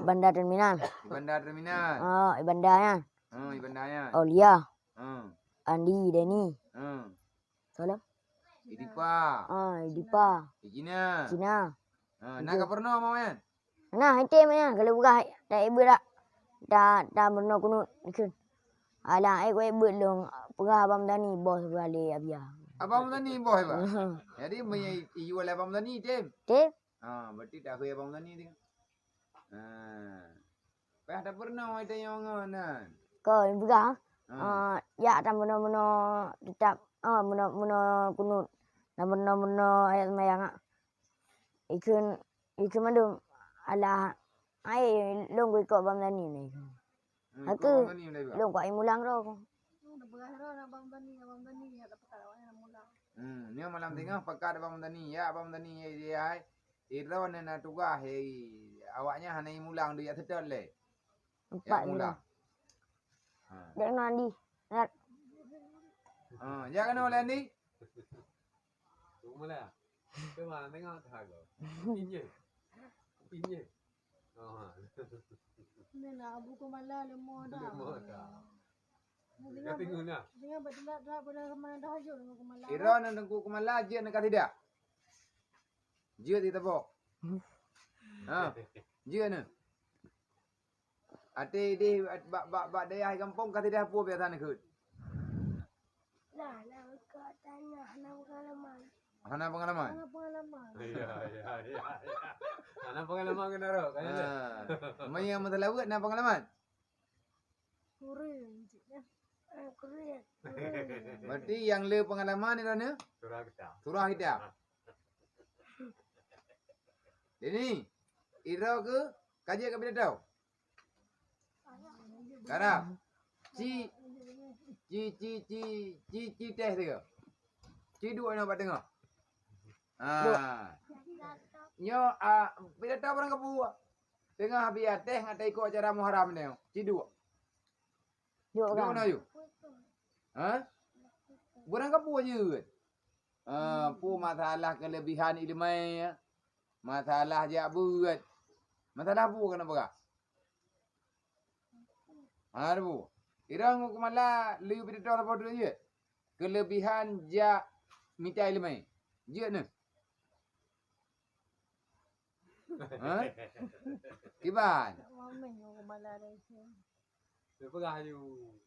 Banda Terminal. Banda Terminal. Oh, Ibanda nyan. Oh, Ibanda nyan. Aulia. Hmm. Andi, Deni. Hmm. Salam. Idipa. Ah, Idipa. Ijina. Cina. Ah, na ka peurunoe mau nyan? Nah, hantom nyan, kalau peugah tak ibu dak. Tak, tak peurunoe kunut dikheun. Alah, eh, kau ibu lôn peugah Abang Dani bos peugah lé Abiya. Abang Dani bos, Pak? Jadi, meunyo iyue lé Abang Dani, tem? Tem. Ha, berarti tak hui Abang Dani tu. Ha. Payah tak peurunoe ita nyang ngon nan. Ko, peugah. Ha. Ah, ya, tak peurunoe-peurunoe tetap, ah, peurunoe-peurunoe kunut. Tak peurunoe-peurunoe ayat sembahyang, ah. Ikheun, ikheun mandum, alah, ai, lôn kuikot Bang Dani nyoe. Hmm, aku, ikot Bang Dani nyoe, Bang. Lôn kuat imulang roh. Hmm, nyoe malam teungoh pakat Bang Dani, ya, Bang Dani, ya, ya, hai. Droeneuh na tugaih, hai. Awaknyan hana imulang, dia seutôt lé. Empat mulang. Ha. Dek Nandi. Nat. Ha, ya kan, Nandi? Cuma lah. Cuma tengok tak ada. Pinjam. Pinjam. Oh, ha. Ni nak Abu Kumala lemah dah. Lemah dah. Dah tengok dah. Dengan betulat dah pada mana dah hajur dengan Kumala. Ira nak Teungku Kumala jeuet nak tidak? Jeuet di tepok. Ha. Jeuet ni. Até idéh bak, bak, bak dayah gampông ka tidak pun biasa ni kheun. Lah, lah, kau tanya, hana pengalaman. Hana pengalaman? Hana pengalaman. Ya, ya, ya, ya. Hana pengalaman kena rot, kan? Ha. Maya masa lawet na pengalaman? Kurang, cik, ya. Ah, kurang, kurang. Berarti yang le pengalaman ni, Rona? Surah kita. Surah kita. Jadi, Ira ke, kaji kat pidato? Karab. Ci, ci, ci, ci, ci, ci teh tiga. Ci duek nyoe bak teungoh. Ha. Nyoe, ah, pidato barang kabu. Teungoh habis teh ngat ikot acara Muharram nyoe. Ci duek. Duek orang. Duek na yue. Ha? Barang kabu jeuet. Ah, pu masalah kelebihan ileumèe, masalah jak beuet. Masalah bu keuneuk peugah. Ha, bu. Irong Kumala lé pidato saboh teuk jeuet. Kelebihan jak mita ileumèe. Jeuet nyoe. Ha? Kiban. Dia peugah aju.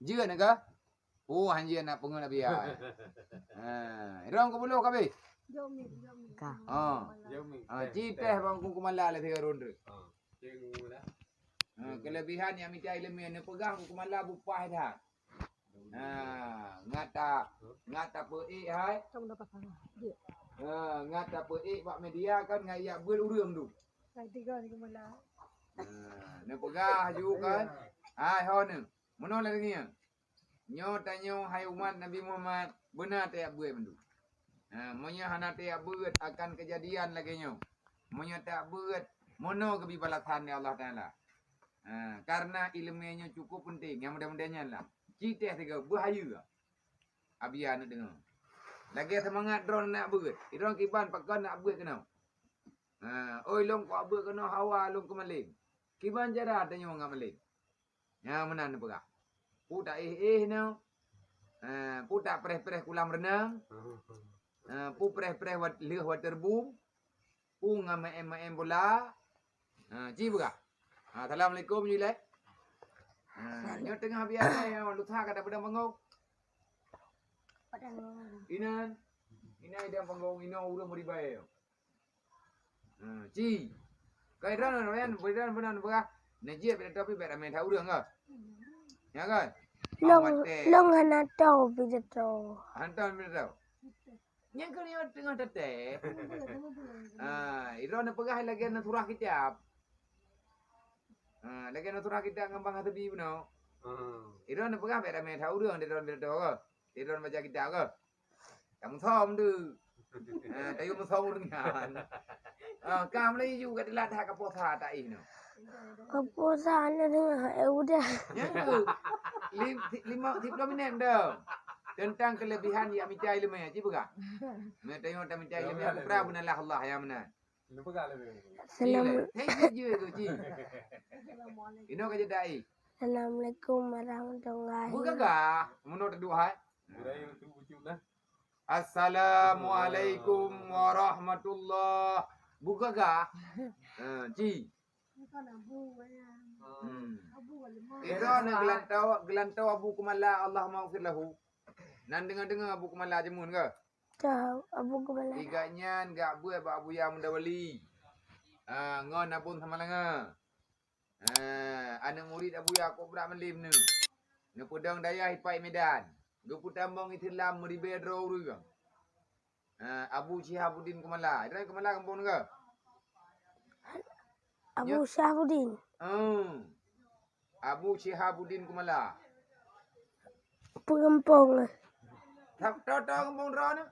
Jeuet nyoe kah? Oh, hanjeuet nak peungeut Abiya. Ha, irong keupuluh ka abéh? Jok mi, jok mi. Ka. Ha. Jok mi. Ha, ci teh bang Teungku Kumala lé tiga ronde. Ha. Teungku Kumala. Ha, kelebihan nyang mita ileumèe neupeugah Teungku Kumala bupah that. Ha, ngat ta, ngat tapeuék hai. Kamu dapat salah. Dia. Ha, ngat tapeuék bak media kan ngat yak beul ureueng tu. Hai tiga ni Kumala. Ha, neupeugah ju kan. Hai ho neu. Meunoe lagèe nyan. Nyoe tanyoe hai umat Nabi Muhammad, beuna tajak beuet mandum. Ha, meunyoe hana tajak beuet akan keujadian lagèe nyoe. Meunyoe tajak beuet, meunoe geubi balasan lé Allah Taala. Ha, karena ileumèe nyoe cukup peunteng, nyang mudah-mudahan nyan lah. Ci teh tiga, beuhayeue. Abiya aneuk deungoe. Lagèe seumangat droeneuh nak beuet. Droeneuh kiban pakon nak beuet keunoe. Ha, oi lôn kuat beuet keunoe hawa lôn keu malém. Kiban cara tanyoe ngon malém. Nyan meunan neupeugah. Pu ta éh-éh nyoe. Eh, pu ta preh-preh kulam reunang. Eh, pu preh-preh wat-, lheueh waterboom. Pu ngon maén-maén bola. Ha, ci peugah. Ha, assalamualaikum, Yulai. Ha, nyoe teungoh biasa nyoe, lusa ka dapeudang panggong. Inan. Inan idang panggong, inoe ureueng meuribai nyoe. Hmm, ci. Kai droeneuh, Ren, beudan, beudan, peugah. Neujeuet pidato pih bèk ramé that ureueng ka. Nyan kan? Long, watèe long hana tao pidato. Hana tao pidato. Nyang keuneuk teungoh teuntèe. Ah, droeneuh peugah lagèe na surah kitab. Ah, lagèe na surah kitab ngon Bang Hasbi bunoe. Hmm. Droeneuh peugah bèk ramé that ureueng di droeneuh pidato ka. Di droeneuh baca kitab ka. Ka musöm tu. Ah, tayue musöm ureueng nyan. Ah, ka mulai ju ka teulat that ka puasa tak ih nyoe. Ka puasa na tengah, eh, udah. Nyan tu. Lim-, si-, lima, siplôh minèt dah. Teuntang keuleubihan jak mita ileumèe, ci peugah. Meutanyoe tamita ileumèe, peugah beunalah Allah nyang meunan. Ci lé. Assalamu- Hei, ci, ci, ci. Inoe ka jeuet dai. Assalamualaikum warahmatullahi. Beugagah, meunoe teuduek hai. Assalamualaikum warahmatullah. Beugagah. Ha, ci. Hmm. Droeneuh geulantoe, geulantoe Abu Kumala, Allahumma ghfir lahu. Nan deungoe-deungoe Abu Kumala jameun ka? Tau, Abu Kumala. Di gobnyan geubeuet bak Abuya Muda Wali. Ah, ngon Abon Samalanga. Ah, aneuk murit Abuya Kobra Malim nyoe. Neupeudong dayah ipai Medan. Geupeutamong Islam meuribèe droe ureueng. Ah, Abu Syihabuddin Kumala. Droe Kumala gampông nyoe ka? Abu Syihabuddin. Hmm. Abu Syihabuddin Kumala. Peugampông. Tho-, tho-, tho gampông droeneuh.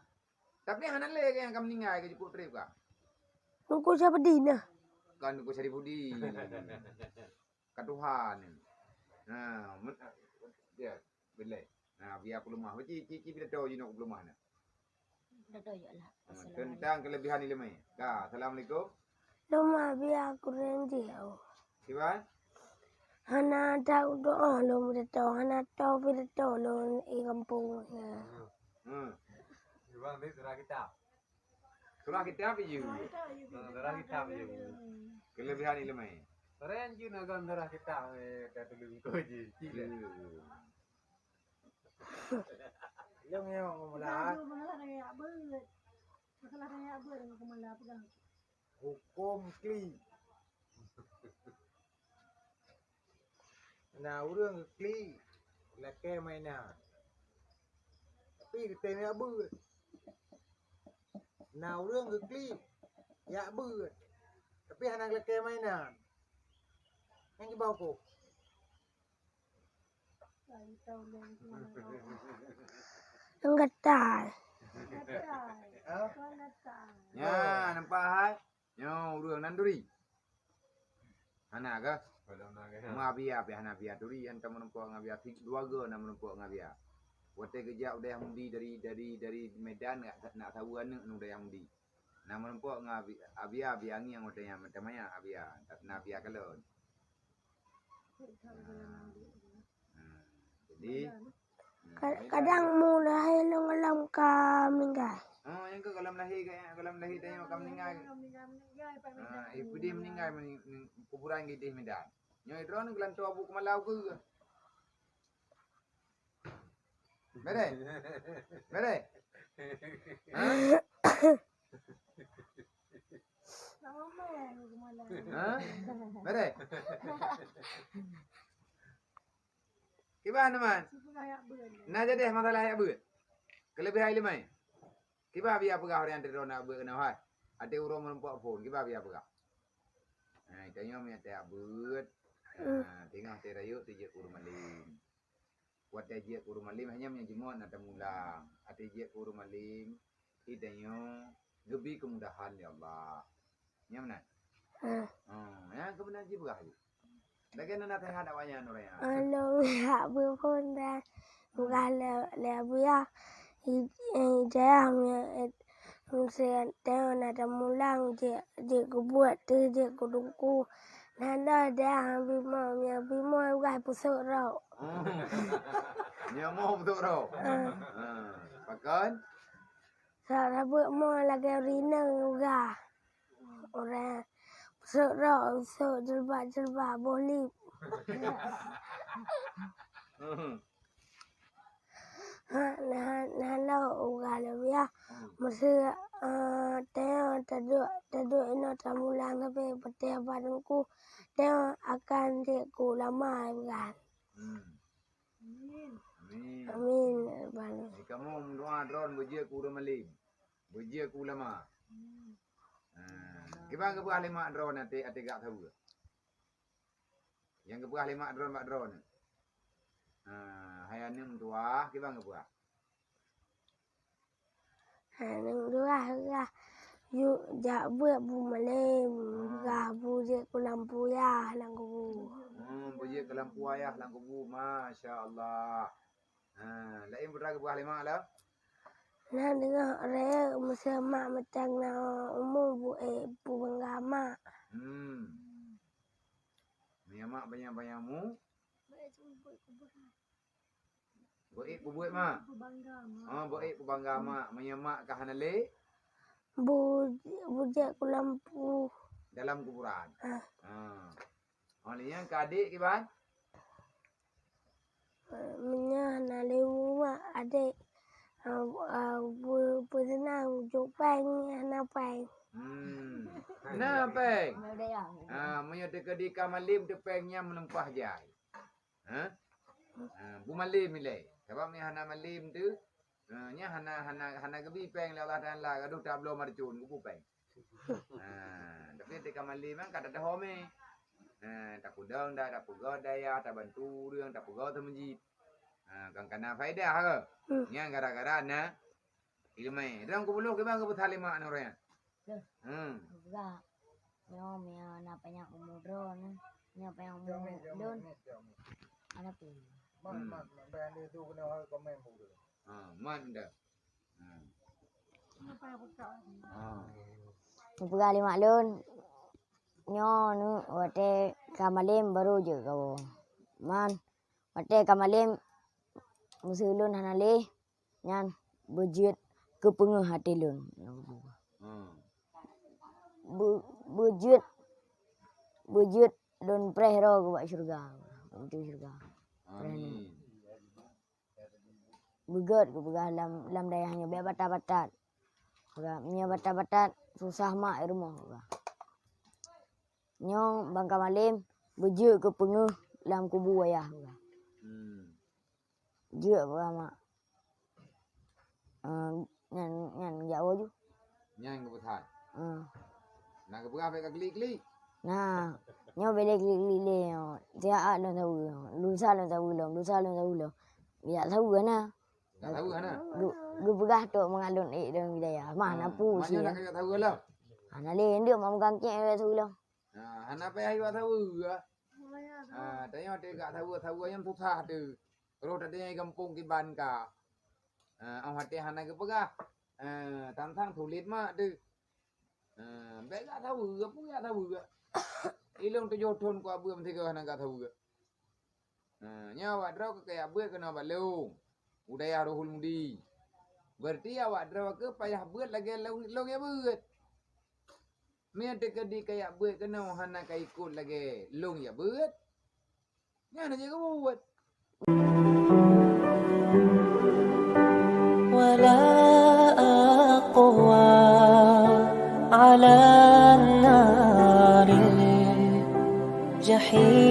Tapi hana lé nyang ka meuninggai ka jipeutrép ka. Teungku Syihabuddin nah. Kan Teungku Syihabuddin. Ka tuha nyan. Ha, men-, ya, bilai. Ha, biya peuleumah. Ci, ci, ci pidato jinoe peuleumah na. Pidato jok lah. Ha, teuntang keuleubihan ileumèe. Ka, assalamualaikum. Lôn ma biya kureueng jih, oh. Kiban? Hana tao doa lôn pidato, hana tao pidato lôn di gampông. Ya. Hmm. Kiban, ni surah kitab. Surah kitab je. Surah kitab je. Keuleubihan ileumèe. Keren je nak gan surah kitab, eh, dah tulung ko je. Cik lah. Long yo, Kumala. Masalah dengan yak beut. Masalah dengan yak beut dengan Kumala pegang. Hukum kli. Na ureueng geuklik lakèe mainan. Tapi geutem yak beut. Na ureueng geuklik yak beut. Tapi hana lakèe mainan. Nyan kiban huköm. Nyang gatai. Ha? Nya, nampak hai? Nyoe ureueng nan turi. Hana kah? Meuabiya pih hana abiya turi, an ka meurumpok ngon abiya, dua goe na meurumpok ngon abiya. Watèe geujak u Dayah Mudi dari, dari, dari Medan, nak, nak saweue aneuk ngon Dayah Mudi. Na meurumpok ngon abi-, abiya, abiya ngieng watèe nyan meuteumanya abiya, na abiya kalon. Hmm. Jadi, hmm, ka-, kadang mu lahé lôn gohlom ka meuninggai. Oh, nyang ka gohlom lahé, ka, gohlom lahé tanyoe ka meuninggai. Ah, eh, peudeh meuninggai, meuning-, meuning-, kuburan geudeh Medan. Nyoe droeneuh geulantoe Abu Kumala ukeue. Mere? Mere? Ha? Ha? Mere? Kiban teuma? Na jadeh masalah yak beut. Keuleubihan ileumèe. Kiban biya peugah ureueng teuh droeneuh yak beut keunoe hai. Até uroe meurumpok phon, kiban biya peugah. Hai, tanyoe meuyak yak beut. Ha, teungoh teuh rayeuk teuh jeuet keu ureueng malém. Watèe jeuet keu ureueng malém, hanya meunyoe jimoe na tamulang. Watèe jeuet keu ureueng malém, i tanyoe geubri keumudahan lé Allah. Nyan meunan? Ah. Oh, nyan keubeunang jipeugah laju. Lagèe na naseuhat awaknyan ureueng nyan. Along hak beuphon dan peugah lé, lé Abuya, i, i, Hidayah, Meusé teuh na tamulang jeuet, jeuet keu buet teuh, jeuet keu teungku. Na dah dah bimoe, meunyoe bimoe ugai pusok rok. Oh. Nyoe moe pusok rok. Ah. Ah. Pakon? Sa-, sabeue moe lagèe rineng ugai. Ureueng pusok rok, pusok jilbab-jilbab, boh lip. Hmm. Ah, na, na lôn uroe leubeh. Hmm. Meuseu, eh, tanyoe taduek, taduek inoe tamulang sabe peuteh bak Teungku, tanyoe akan jeuet keu ulama, kan? Hmm. Amin. Amin. Amin, ya Rabbal alamin. Eh, kamoe meudoa droen beujeuet keu ureueng malem. Beujeuet keu ulama. Hmm. Ah, kiban geupeugah lé mak droen até, até gak saweue. Nyang geupeugah lé mak droen bak droen. Ah, hai aneuk meutuah, kiban geupeugah. Aneuk meutuah, gah yue jak beuet bu malem, ah, gah bu jeuet keu lampu yah lam kubu. Hmm, bu jeuet keu lampu yah lam kubu, masya Allah. Ha, laén peue geupeugah lé mak lom? Na deungoe reuk meuseu mak mantong na umu bu ék peubangga mak. Hmm. Meunyoe mak banyak-banyak mu? Bu ék peubuet mak? Peubangga mak. Oh, bu ék peubangga mak. Meunyoe mak ka hana lé? Bu, bu jeuet keu lampu. Dalam kuburan. Ah. Ha. Oh, lé nyan keu adék kiban? Meunyoe hana lé umu mak, adék, ah, ah, bu-, beuseunang jok péng, hana péng. Hmm. Na péng. Ah, meunyoe teukeudi ka malem teuh péng nyan meulimpah jai. Ha? Ah, bu malem ilée. Sabab meunyoe hana malem teuh, ah, nyan hana, hana, hana geubi péng lé Allah Taala, gadôh tabloe marcon, geubri péng. Ha, tapi teuka malem nyan ka teudaho mé. Ha, tapeudong dak, tapeugöt dayah, tabantu ureueng, tapeugöt teuh meujid. Ha, kan kana faedah ke? Hmm. Nyan gara-gara na ileumèe. Dong keubloh kiban geupeusaléh mak nuraya. Loh. Hmm. Peugah. Nyoe meunyoe na panyang umu droeneuh, nyoe panyang umu lôn. Hana pi. Hmm. Ha, man dah. Hmm. Ha. Neupeugah lé mak lôn, nyoe nu watèe ka malem barô jeuet kawoe. Man, watèe ka malem meuseu lôn hana lé, nyan beujeuet keu peungeuh até lôn. Hmm. Be-, beujeuet, beujeuet lôn preh droe keu bak syeuruga. Pintoe syeuruga. Preh lôn. Amin. Beugöt geupeugah lam, lam dayah nyoe, bèk batat-batat. Peugah, meunyoe batat-batat, susah mak i rumoh, peugah. Nyoe ban ka malem, beujeuet keu peungeuh lam kubu ayah, peugah. Hmm. Jeuet, peugah mak. Eh, nyan, nyan jak woe ju. Nyan geupeusan. Ah. Na geupeugah bèk ka klik-klik. Nah, nyoe bèk lé klik-klik lé nyoe. Siat lôn saweue. Lusa lôn saweue lom, lusa lôn saweue lom. Jak saweue na. Jak saweue na. Geu-, geupeugah trok mangat lôn ék lôn hidayah. Mah na pu sia. Maknyoe na ka jak saweue lom. Hana lé, ndeuk mak meugangkèk jak saweue lom. Nah, hana payah jak saweue. Ah, tanyoe teuka saweue, saweue nyang susah teuh. Roh teuh nyang gampông kiban ka. Ah, 'oh watèe hana geupeugah. Ah, tantang sulet mak teuh. Ah, bèk jak saweue, peue jak saweue. Ilôn tujoh thon kuabeuet meusigoe hana jak saweue. Ah, nyoe awak droe keu kajak beuet keunoe bak lôn. U dayah Ruhul Mudi. Berarti awak droe keu payah beuet lagèe lôn, lôn jak beuet. Meunyoe teukeudi kajak beuet keunoe hana ka ikot lagèe lôn jak beuet, nyan hana jeuet keu buet. ولا أقوى على النار الجحيم.